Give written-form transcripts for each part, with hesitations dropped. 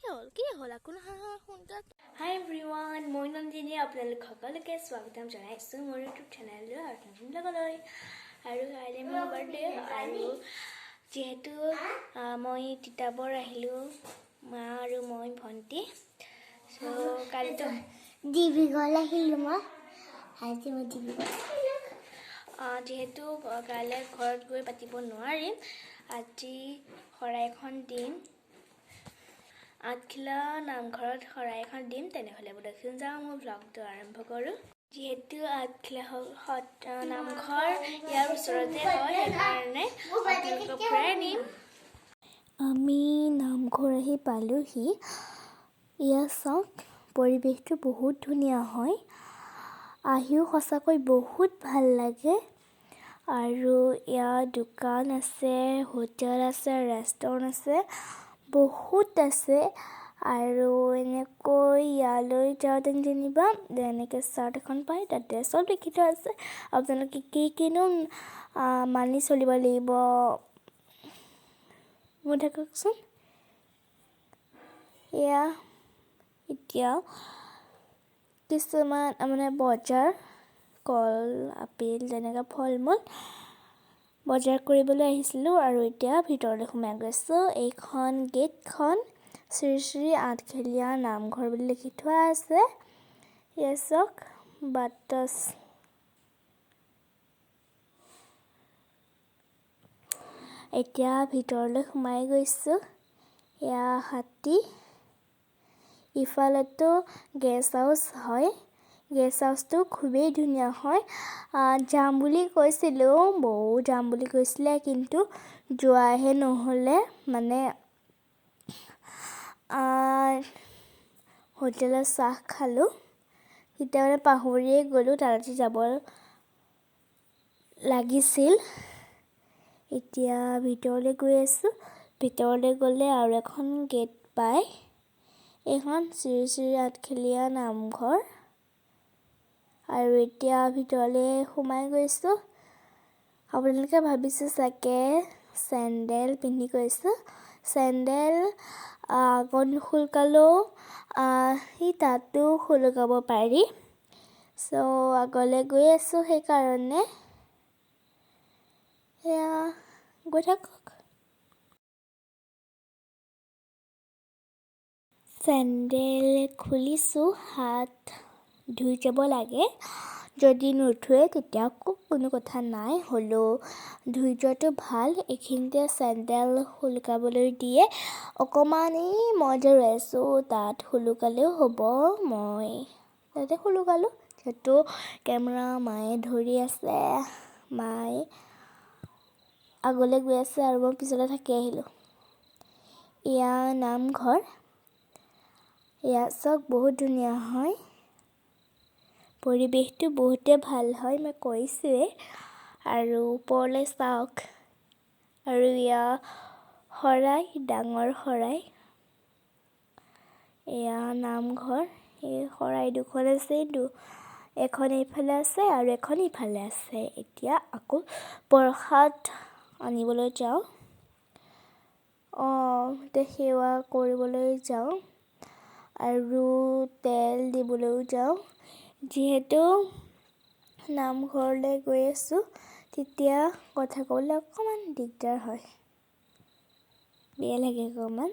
হ'ল কি হ'ল আকৌ নহয়। হাই এভৰিৱান, মই নন্দিনী, আপোনালোক সকলোকে স্বাগতম জনাইছোঁ মোৰ ইউটিউব চেনেললৈ আৰু নতুন ব্লগলৈ। আৰু কাইলৈ মোৰ বাৰ্থডে, আৰু যিহেতু মই তিতাবৰ আহিলোঁ, মা আৰু মই, ভণ্টি। চ' কালিতো ডিব্ৰুগড় আহিলোঁ মই, আজি মই ডিব্ৰুগড়। যিহেতু কাইলৈ ঘৰত গৈ পাতিব নোৱাৰিম, আজি শৰাই এখন দিম। আঠখিলা নামঘৰত শৰাই এখন দিম। তেনেহ'লে ব'লকচোন যাওঁ, মোৰ ব্লগটো আৰম্ভ কৰোঁ। যিহেতু আঠখিলা সত্ৰ নামঘৰ ইয়াৰ ওচৰতে হয়, সেইকাৰণে আপোনালোকক ফুৰাই নিম। আমি নামঘৰ আহি পালোহি। ইয়াত চাওক, পৰিৱেশটো বহুত ধুনীয়া হয়, আহিও সঁচাকৈ বহুত ভাল লাগে। আৰু ইয়াত দোকান আছে, হোটেল আছে, ৰেষ্টুৰেণ্ট আছে, বহুত আছে। আৰু এনেকৈ ইয়ালৈ যাওঁতে যেনিবা এনেকৈ চাৰ্ট এখন পায়, তাতে চব লিখি থোৱা আছে, আপোনালোকে কি কিনো মানি চলিব লাগিব। গৈ থাককচোন। এয়া এতিয়া কিছুমান মানে বজাৰ, কল, আপেল, তেনেকুৱা ফল মূল বজাৰ কৰিবলৈ আহিছিলোঁ। আৰু এতিয়া ভিতৰলৈ সোমাই গৈছোঁ। এইখন গেটখন শ্ৰী শ্ৰী আঠখেলীয়া নামঘৰ বুলি লিখি থোৱা আছে। এয়া চাওক বাটচ। এতিয়া ভিতৰলৈ সোমাই গৈছোঁ। এয়া হাতী। ইফালেতো গেষ্ট হাউচ হয়। গেষ্ট হাউচটো খুবেই ধুনীয়া হয়। যাম বুলি কৈছিলোঁ, বৌ যাম বুলি কৈছিলে, কিন্তু যোৱাহে নহ'লে। মানে হোটেলত চাহ খালোঁ, তেতিয়া মানে পাহৰিয়ে গ'লোঁ তাতে যাব লাগিছিল। এতিয়া ভিতৰলৈ গৈ আছোঁ। ভিতৰলৈ গ'লে আৰু এখন গেট পায়। এইখন শ্ৰী শ্ৰী আঠখেলীয়া নামঘৰ। আৰু এতিয়া ভিতৰলৈ সোমাই গৈছোঁ। আপোনালোকে ভাবিছে চাগে চেণ্ডেল পিন্ধি গৈছোঁ। চেণ্ডেল আগত নুখুলকালেও সি তাতো খোলকাব পাৰি। চ' আগলৈ গৈ আছোঁ, সেইকাৰণে সেয়া গৈ থাকক। চেণ্ডেল খুলিছোঁ, হাত ধুই যাব লাগে। যদি নুধুৱে তেতিয়া আকৌ কোনো কথা নাই, হ'লেও ধুই যোৱাটো ভাল। এইখিনিতে চেণ্ডেল সোলোকাবলৈ দিয়ে অকণমান। এই মই যে ৰৈ আছোঁ তাত সোলোকালেও হ'ব, মই তাতে সোলোকালোঁ। যিহেতু কেমেৰা মায়ে ধৰি আছে, মায়ে আগলৈ গৈ আছে আৰু মই পিছলৈ থাকি আহিলোঁ। এয়া নামঘৰ। এয়া চাওক, বহুত ধুনীয়া হয়, পৰিৱেশটো বহুতে ভাল হয়, মই কৈছোঁৱেই। আৰু ওপৰলৈ চাওক। আৰু এয়া শৰাই, ডাঙৰ শৰাই। এয়া নামঘৰ। এই শৰাই দুখন আছে, এখন এইফালে আছে আৰু এখন ইফালে আছে। এতিয়া আকৌ প্ৰসাদ আনিবলৈ যাওঁ। অঁ, এতিয়া সেৱা কৰিবলৈ যাওঁ আৰু তেল দিবলৈও যাওঁ। যিহেতু নামঘৰলৈ গৈ আছোঁ, তেতিয়া কথা ক'বলৈ অকণমান দিগদাৰ হয়, বেয়া লাগে অকণমান।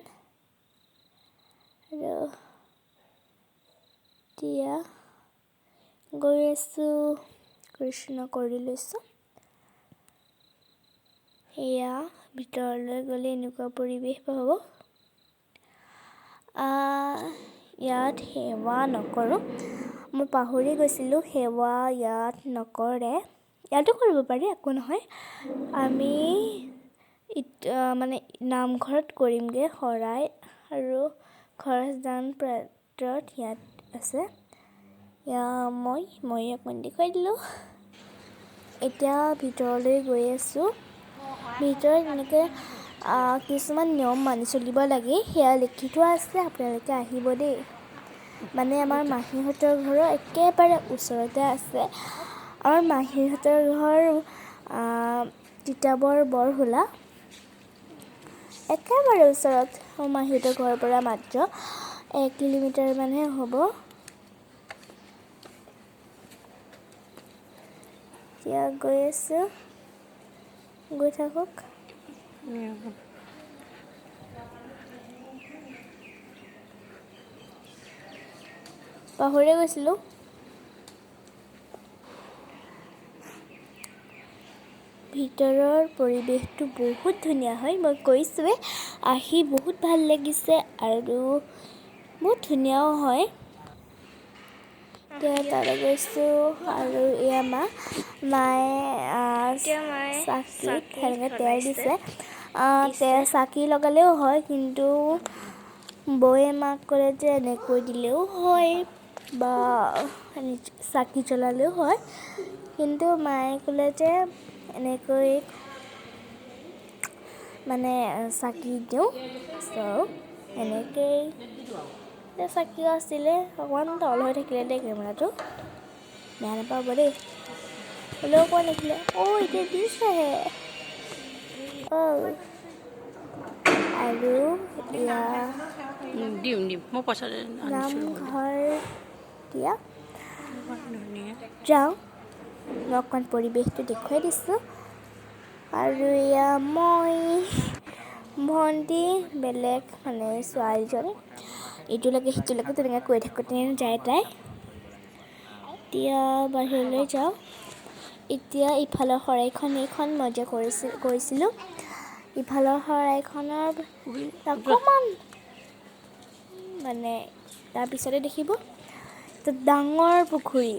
আৰু এতিয়া গৈ আছোঁ, কৃষ্ণ কৰি লৈছোঁ। এয়া ভিতৰলৈ গ'লে এনেকুৱা পৰিৱেশ পাব। ইয়াত সেৱা নকৰোঁ, মই পাহৰি গৈছিলোঁ, সেৱা ইয়াত নকৰে। ইয়াতো কৰিব পাৰি, একো নহয়। আমি মানে নামঘৰত কৰিমগৈ শৰাই আৰু খৰচদান পাত্ৰত ইয়াত আছে। মই অকণমান দেখুৱাই দিলোঁ। এতিয়া ভিতৰলৈ গৈ আছোঁ। ভিতৰত এনেকৈ কিছুমান নিয়ম মানি চলিব লাগে, সেয়া লিখি থোৱা আছে, আপোনালোকে আহিব দেই। মানে আমাৰ মাহীহঁতৰ ঘৰৰ একেবাৰে ওচৰতে আছে। আমাৰ মাহীহঁতৰ ঘৰ তিতাবৰ বৰহোলা, একেবাৰে ওচৰত। মোৰ মাহীহঁতৰ ঘৰৰ পৰা মাত্ৰ 1 কিলোমিটাৰ মানহে হ'ব। এতিয়া গৈ আছোঁ, গৈ থাকক। পাহৰিয়ে গৈছিলোঁ। ভিতৰৰ পৰিৱেশটো বহুত ধুনীয়া হয়। মই কৈছোঁৱে, আহি বহুত ভাল লাগিছে আৰু বহুত ধুনীয়াও হয়। এতিয়া তালৈ গৈছোঁ আৰু এয়া মা মায়ে এতিয়া মায়ে চাকিত চাকি সেনেকৈ তেল জ্বলাইছে। দিছে। তেল চাকি লগালেও হয়, কিন্তু বৌয়ে মাক ক'লে যে এনেকৈ দিলেও হয় বা চাকি জ্বলালেও হয়, কিন্তু মায়ে ক'লে যে এনেকৈ মানে চাকি দিওঁ। চ' এনেকেই এতিয়া চাকিও আছিলে, অকণমান তল হৈ থাকিলে দেই কেমেৰাটো, বেয়া নাপাব দেই। হ'লেও অকণমান দেখিলে। অ' এতিয়া দিছেহে। অ' আৰু এয়া দিম দিম, মই পইচা আনিছোঁ। নামঘৰ। এতিয়া ধুনীয়া। যাওঁ, মই অকণমান পৰিৱেশটো দেখুৱাই দিছোঁ। আৰু এয়া মই, ভণ্টি, বেলেগ মানে ছোৱালীজনী, ইটো লাগে সিটো লাগে তেনেকৈ কৈ থাকোঁতে যায় তাই। এতিয়া বাহিৰলৈ যাওঁ। এতিয়া ইফালৰ শৰাইখন, এইখন মই যে কৰিছিলোঁ, ইফালৰ শৰাইখনৰ অকণমান মানে তাৰপিছতে দেখিব এটা ডাঙৰ পুখুৰী।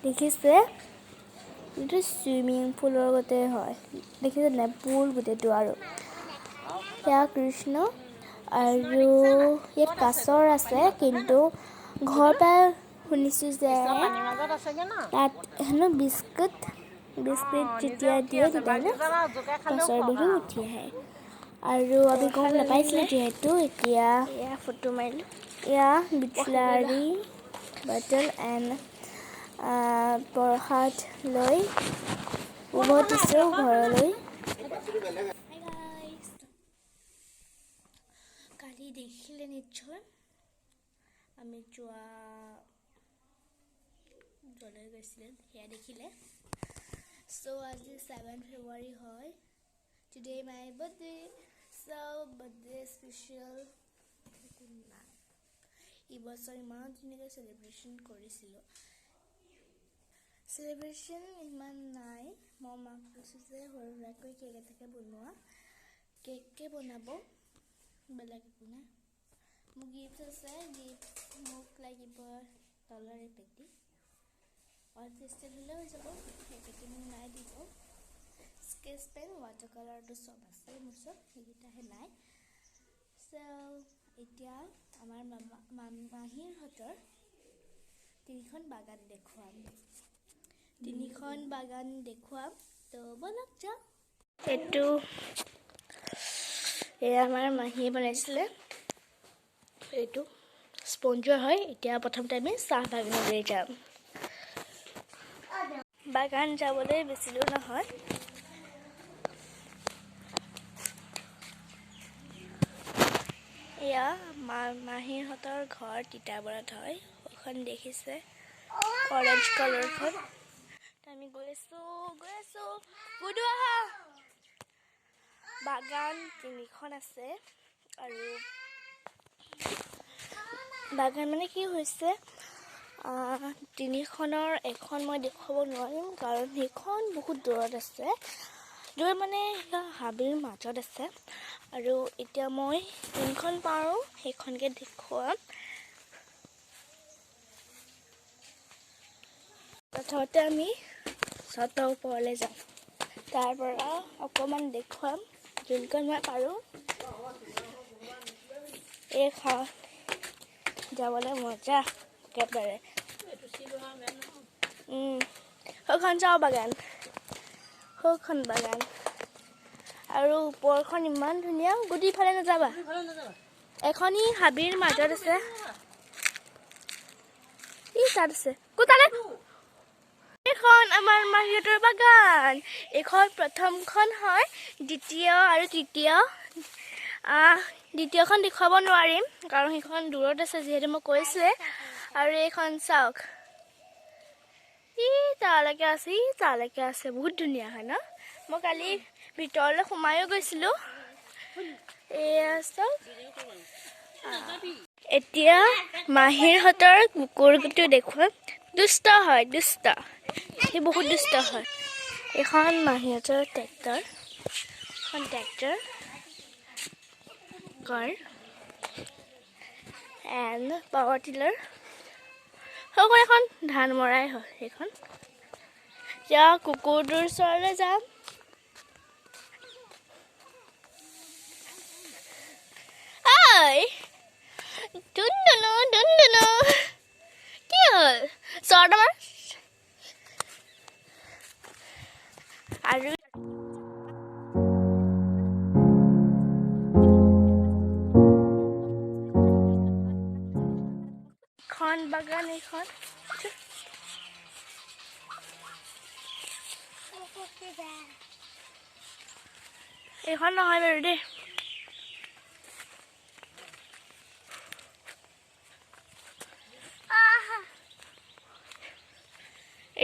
দেখিছে, এইটো চুইমিং পুলৰ গতে হয়, দেখিছে নাই? পুল গোটেইটো। আৰু সেয়া কৃষ্ণ। আৰু ইয়াত কাছৰ আছে, কিন্তু ঘৰৰ পৰা শুনিছোঁ যে তাত হেনো বিস্কুট বিস্কুট যেতিয়া দিয়ে, তেতিয়া হেনো কাছৰ বিহু উঠি আহে। আৰু আমি গম নাপাইছিলোঁ যিহেতু। এতিয়া এয়া ফটো মাৰিলোঁ। এয়া বিছলাৰী বটল এণ্ড প্ৰসাদ লৈ উভতিছোঁ ঘৰলৈ। Hi guys. কালি দেখিলে নিশ্চয়, আমি যোৱা য'লৈ গৈছিলে সেয়া দেখিলে। চ' আজি 7 ফেব্ৰুৱাৰী হয়। Today my birthday, so birthday special একো নাই। এইবছৰ ইমান ধুনীয়াকৈ চেলিব্ৰেশ্যন কৰিছিলোঁ, চেলিব্ৰেশ্যন ইমান নাই। মই মাক কৈছোঁ যে সৰু সুৰাকৈ কেক এটাকে বনোৱা, কেককে বনাব, বেলেগ একো নাই। মোৰ গিফ্ট আছে, গিফ্ট মোক লাগিব তলৰ এই পেটি, অইল পেষ্টেল হ'লেও হৈ যাব, সেই পেটি মোক নাই দিব। স্কেচ পেন, ৱাটাৰ কালাৰটো চব আছে মোৰ ওচৰত, সেইকেইটাহে নাই। চ' এতিয়া আমাৰ মামা মাহীহঁতৰ তিনিখন বাগান দেখুৱাম, তিনিখন বাগান দেখুৱাম। তো ব'লক যাওঁ। এইটো এয়া আমাৰ মাহীয়ে বনাইছিলে, এইটো স্পঞ্জৰ হয়। এতিয়া প্ৰথমতে আমি চাহ বাগানলৈ যাম। বাগান যাবলৈ বেছি দূৰ নহয়। এয়া মাহীহঁতৰ ঘৰ তিতাবৰত হয়। সেইখন দেখিছে, অৰেঞ্জ কালাৰখন। আমি গৈ আছো, গৈ আছো। গুডু, আহা। বাগান তিনিখন আছে। আৰু বাগান মানে কি হৈছে, তিনিখনৰ এখন মই দেখুৱাব নোৱাৰিম, কাৰণ সেইখন বহুত দূৰত আছে। দূৰ মানে সেয়া হাবিৰ মাজত আছে। আৰু এতিয়া মই যোনখন পাৰোঁ সেইখনকে দেখুৱাম। প্ৰথমতে আমি ছাতৰ ওপৰলৈ যাম, তাৰ পৰা অকণমান দেখুৱাম যোনখন মই পাৰোঁ। এইখন যাবলৈ মজা একেবাৰে। সেইখন চাহ বাগান, সেইখন বাগান আৰু ওপৰখন ইমান ধুনীয়া। গুটিফালে নাযাবা, এখনি হাবিৰ মাজত আছে। ই তাত আছে কোতালে। এইখন আমাৰ মাহীহঁতৰ বাগান। এইখন প্ৰথমখন হয়, দ্বিতীয় আৰু তৃতীয় দ্বিতীয়খন দেখুৱাব নোৱাৰিম, কাৰণ সেইখন দূৰত আছে, যিহেতু মই কৈছোৱে। আৰু এইখন চাওক, ই তালৈকে আছে, ই তালৈকে আছে, বহুত ধুনীয়া হয় ন। মই কালি ভিতৰলৈ সোমায়ো গৈছিলোঁ। এয়া চাওক। এতিয়া মাহীহঁতৰ কুকুৰটো দেখুৱাম। দুষ্ট হয়, দুষ্ট, সি বহুত দুষ্ট হয়। এইখন মাহীহঁতৰ ট্ৰেক্টৰ, এখন tractor car and power tiller. সেইখন এখন ধান মৰাই হয় সেইখন। এতিয়া কুকুৰটোৰ ওচৰলৈ যাম। ঐ দুন দুনু দুন দুনু, কি হ'ল? চৰ তোমাৰ আৰু। এখন বাগান এইখন। এইখন নহয় বাৰু দেই।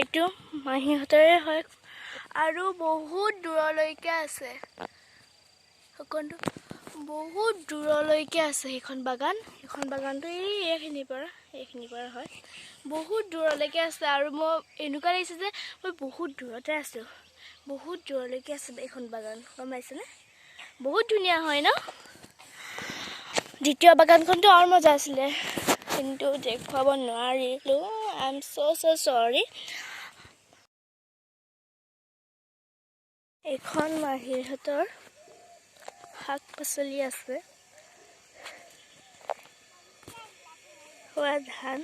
এইটো মাহীহঁতৰে হয় আৰু বহুত দূৰলৈকে আছে। সকলো বহুত দূৰলৈকে আছে সেইখন বাগান। সেইখন বাগানটো এইখিনিৰ পৰা হয়, বহুত দূৰলৈকে আছে। আৰু মই এনেকুৱা লাগিছে যে মই বহুত দূৰতে আছোঁ, বহুত দূৰলৈকে আছে এইখন বাগান, গম পাইছেনে? বহুত ধুনীয়া হয় ন। দ্বিতীয় বাগানখনতো আৰু মজা আছিলে, কিন্তু দেখুৱাব নোৱাৰিলোঁ। I am so so sorry. এইখন মাহীহঁতৰ শাক পাচলি আছে, খোৱা ধান।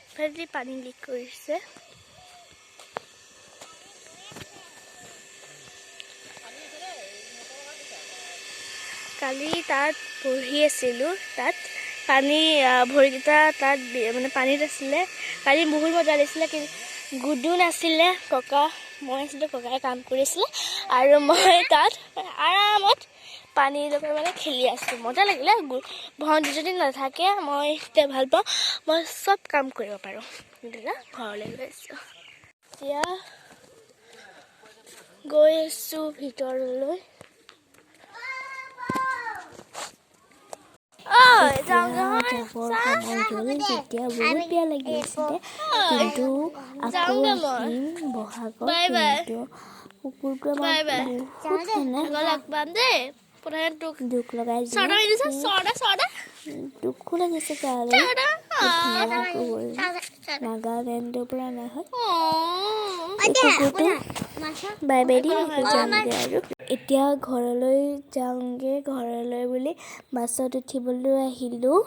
ইফালেদি পানী লিক কৰিছে। কালি তাত বহি আছিলোঁ, তাত পানী, ভৰিকেইটা তাত মানে পানীত আছিলে। কালি বহুত মজা লাগিছিলে, কিন্তু গুডু নাছিলে, ককা মই আছিলোঁ, ককাই কাম কৰিছিলে আৰু মই তাত আৰামত পানীৰ লগত মানে খেলি আছোঁ। মজা লাগিলে। ভণ্টি যদি নাথাকে মই তেতিয়া ভাল পাওঁ, মই চব কাম কৰিব পাৰোঁ। গতিকে ঘৰলৈ গৈ আছোঁ, এতিয়া গৈ আছোঁ ভিতৰলৈ। ঐ যাওঁগে হয়। যাবৰ সময় হ'ল তেতিয়া বহুত বেয়া লাগি আছিলে, কিন্তু আকৌ যাওঁগে মই। আহিম বহাগত। Bye bye. কিন্তু কুকুৰটোৱে বাই আমাক বাই। বহুত মানে আকৌ লগ পাম দেই। প্ৰথমে তোক দুখ লগাই দিলে। চৰ্দা মাৰি দিছে, চৰ্দা চৰ্দা। দুখো লাগিছে তালৈ। চৰ্দা। ধুনীয়া কুকুৰ, নাগালেণ্ডৰ পৰা অনা হয় অঁ। এই কুকুৰটো। বাই বাই দি যামগৈ আৰু এতিয়া ঘৰলৈ যাওঁগৈ। ঘৰলৈ বুলি বাছত উঠিবলৈ আহিলোঁ।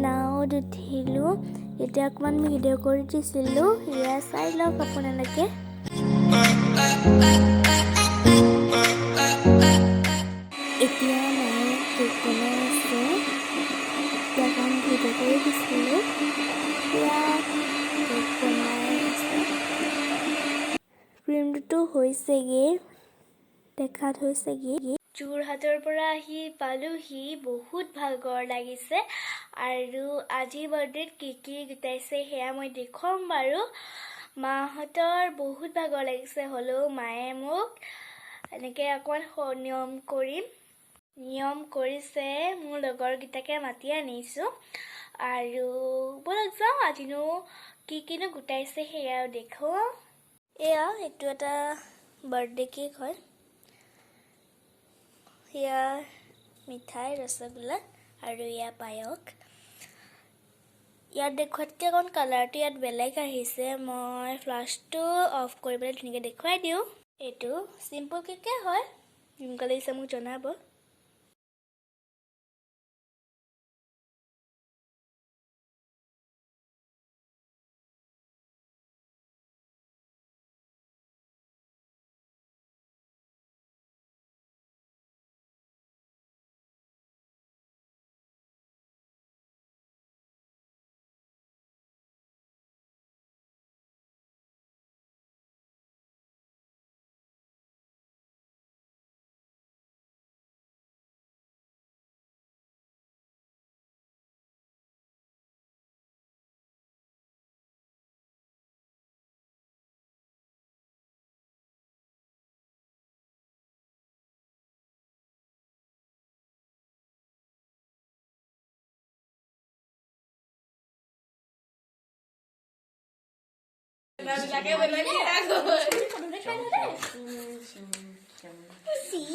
নাৱত উঠিলোঁ। এতিয়া অকণমান ভিডিঅ' কৰি দিছিলোঁ, সেয়া চাই লওক আপোনালোকে। এতিয়া মায়ে কেক বনাই আছে। এতিয়া অকণমান ভিডিঅ' হৈছেগৈ, দেখাত হৈছেগৈ। যোৰহাটৰ পৰা আহি পালোহি, বহুত ভাগৰ লাগিছে। আৰু আজি বাৰ্থডেত কি কি গোটাইছে সেয়া মই দেখুৱাম বাৰু। মাহঁতৰ বহুত ভাগৰ লাগিছে, হ'লেও মায়ে মোক এনেকৈ অকণমান নিয়ম কৰিম নিয়ম কৰিছে। মোৰ লগৰকেইটাকে মাতি আনিছোঁ আৰু ব'লক যাওঁ, আজিনো কি কিনো গোটাইছে সেয়াও দেখুৱাওঁ। এয়া এইটো এটা বাৰ্থডে কেক হয়। সেয়া মিঠাই ৰসগোল্লা আৰু এয়া পায়স। ইয়াত দেখুৱাতকৈ অকণ কালাৰটো ইয়াত বেলেগ আহিছে। মই ফ্লাছটো অফ কৰি পেলাই ধুনীয়াকৈ দেখুৱাই দিওঁ। এইটো চিম্পল কেকে হয়, কেনেকুৱা লাগিছে মোক জনাব।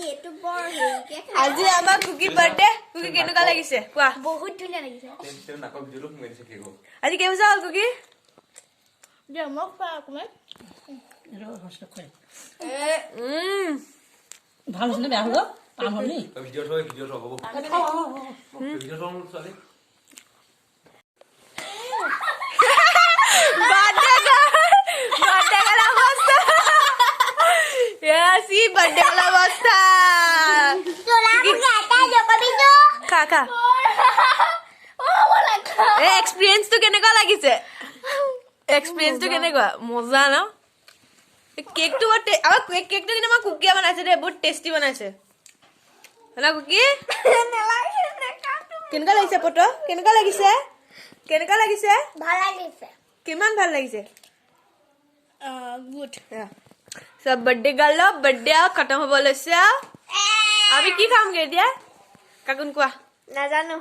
এইটো বৰ হেৰিকে। আজি আমাৰ কুকি বাৰ্থডে। কুকি, কেনেকুৱা লাগিছে কোৱা? বহুত ধুনীয়া লাগিছে। তেওঁ নাকৰ ভিতৰতো সোমাই দিছে কেক। আজি কেইবছৰ হ'ল কুকি? দিয়া, মোক খোৱা অকণমান। ভাল হৈছে নে বেয়া হ'ল? টান হ'ল নি? ভিডিঅ' থৈ, ভিডিঅ' থ, হ'ব, ভিডিঅ' থওঁ ছোৱালী। বাৰ্থডে বাৰ্থডে গাল অৱস্থা, সি বাৰ্থডে গাল অৱস্থা। খা খা। এই এক্সপিৰিয়েঞ্চটো কেনেকুৱা লাগিছে? এক্সপিৰিয়েঞ্চটো কেনেকুৱা? মজা ন? কেকটো বৰ, আমাৰ কেকটো কিন্তু আমাৰ কুকিয়ে বনাইছে দেই, বহুত টেষ্টি বনাইছে না কুকি? কেনেকুৱা লাগিছে পট? কেনেকুৱা লাগিছে? কেনেকুৱা লাগিছে? ভাল লাগিছে। কিমান ভাল লাগিছে? গুড। চব বাৰ্থডে গাৰ্ল বাৰ্থডে আৰু খতম হ'ব লৈছে। আৰু আমি কি খামগে এতিয়া কাকোন কোৱা? নাজানো।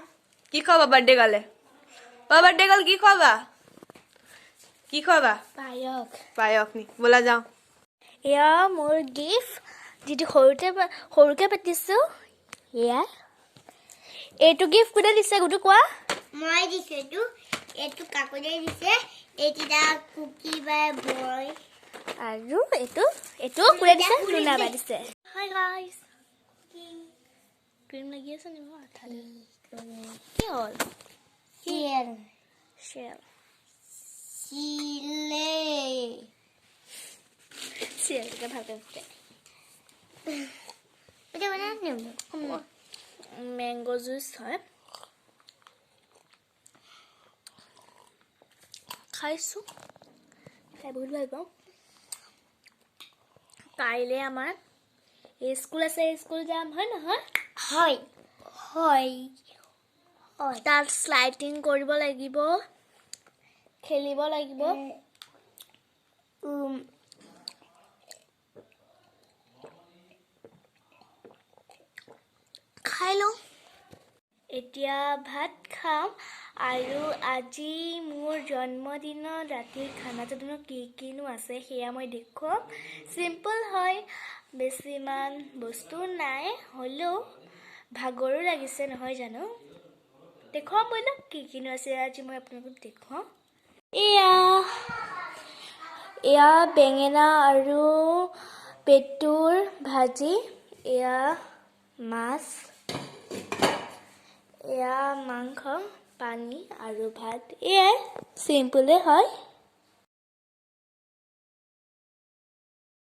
কি খুৱাবা বাৰ্থডে গাৰ্লে? অ বাৰ্থডে গাৰ্ল, কি খুৱাবা? কি খুৱাবা? পায়স। পায়স নি? ব'লা যাওঁ। এয়া মোৰ গিফ্ট, যিটো সৰুতে সৰুকে পাতিছোঁ। এয়া এইটো গিফ্ট কোনে দিছে গুডু, কোৱা? মই দিছো এইটো। এইটো কাকুনে দিছে, এইকেইটা কুকি বাই বয়। আৰু এইটো কোনে দিছে? লুনা বাই দিছে। হাই গাইছ, ক্ৰীম লাগি আছে নি মোৰ আঠালি? কি হ'ল? চিয়েল। চিয়েল। চিলে। চিয়েলটোকে ভালকৈ ফুটে। এইটো বনাই। মেংগ' জুচ হয়, খাইছোঁ, খাই বহুত ভাল পাওঁ। কাইলৈ আমাৰ স্কুল আছে, স্কুল যাম, হয় নহয়? হয় হয় হয়। তাত শ্লাইডিং কৰিব লাগিব, খেলিব লাগিব। খাই লওঁ এতিয়া, ভাত খাম। আৰু আজি মোৰ জন্মদিনত ৰাতিৰ খানাটোনো কি কিনো আছে সেয়া মই দেখুৱাম। চিম্পল হয়, বেছি ইমান বস্তু নাই, হ'লেও ভাগৰো লাগিছে নহয় জানো? দেখুৱাম ব'লক কি কিনো আছে আজি মই আপোনালোকক দেখুৱাম। এয়া এয়া বেঙেনা আৰু পেটুৰ ভাজি, এয়া মাছ, এয়া মাংস, পানী আৰু ভাত। এয়াই, চিম্পলে হয়।